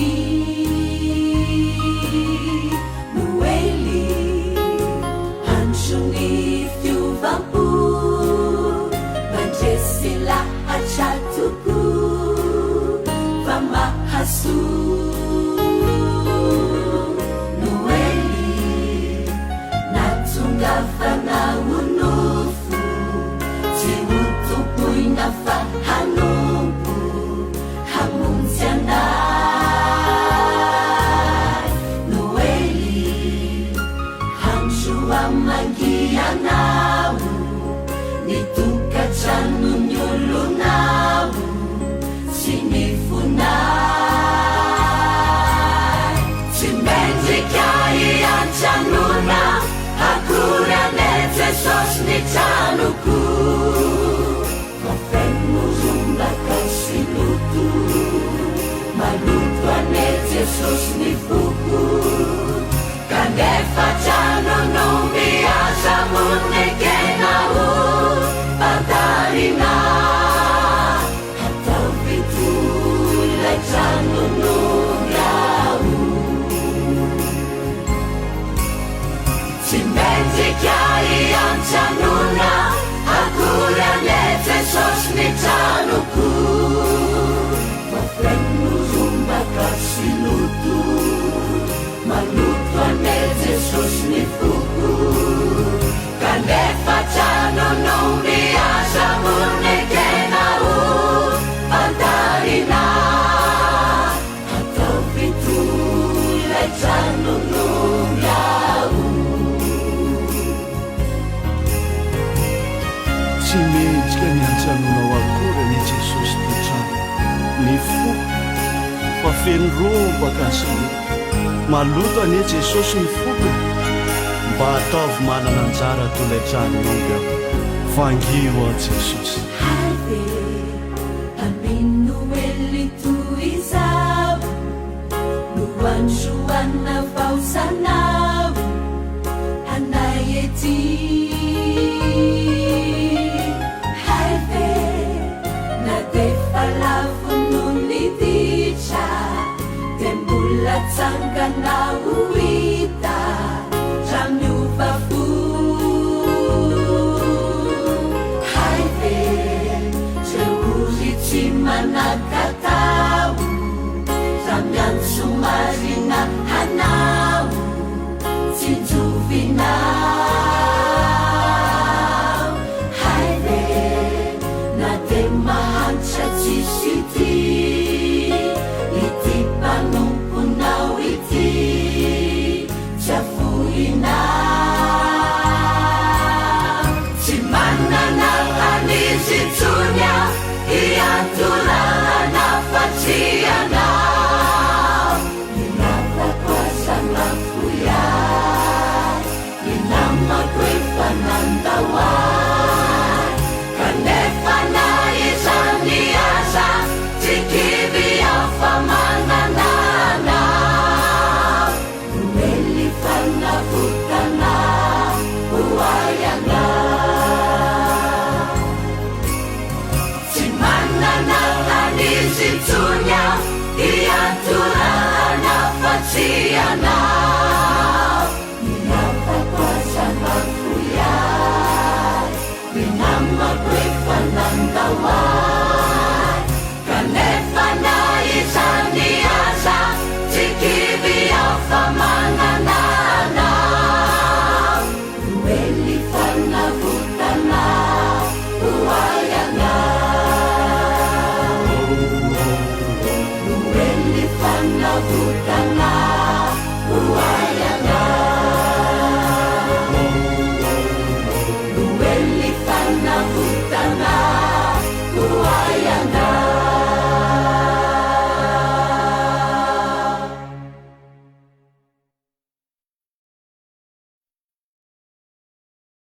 ety. Noely, andro ny fiovam-po, mandresy lahatra tokoa fa mahasoa. Noely, nahatongavana ho nofo, tsy ho tompoina fa hanompo, hamonjy anay. Noely, andro hamangianao, ny tokantranon'ny olonao sy ny fonay. Tsy mendrika hiantranona akory anie Jesosy ny tranoko, fa feno rombaka sy loto, maloto anie Jesosy ny foko, kanefa tranon'omby aza monina ekena ho fantarina. Ataovy toy ilay tranon'omby aho. Tsy mendrika hiantranona akory anie Jesosy ny tranoko, fa feno rombaka sy loto, maloto anie Jesosy ny foko, kanefa tranon'omby aza monina ekena ho fantarina. Ataovy toy ilay tranon'omby aho. Tsy mendrika ny hantsanonao akory anie Jesosy ty trano ny foko fa feno rombaka sy loto. Maloto anie Jesosy ny foko e! Mba ataovy manana anjara toy ilay tranon'omby aho. Vangio aho Jesosy. Hay ve Amin Noely toy izao no androana vaozanao anay ety. Hay ve na dia lavo no niditra dia mbola tsangana ho hita raha miova fo. Hay ve reo ory tsy manan-katao raha miantso marina hanao tsinjovinao. Hay ve na dia mahantra tsisy ity ity mpanomponao ity tsy afoinao. Tsy manana an'izy intsony aho hiantorahana fa tsy ianao. Ny namako aza nafoy ahy, ny namako efa nandao ahy. Kanefa na izany aza tsy kivy aho fa manana anao. Noely fanavotana ho ahy anao. Tsy manana an'izy intsony aho hiantorahana fa tsy ianao.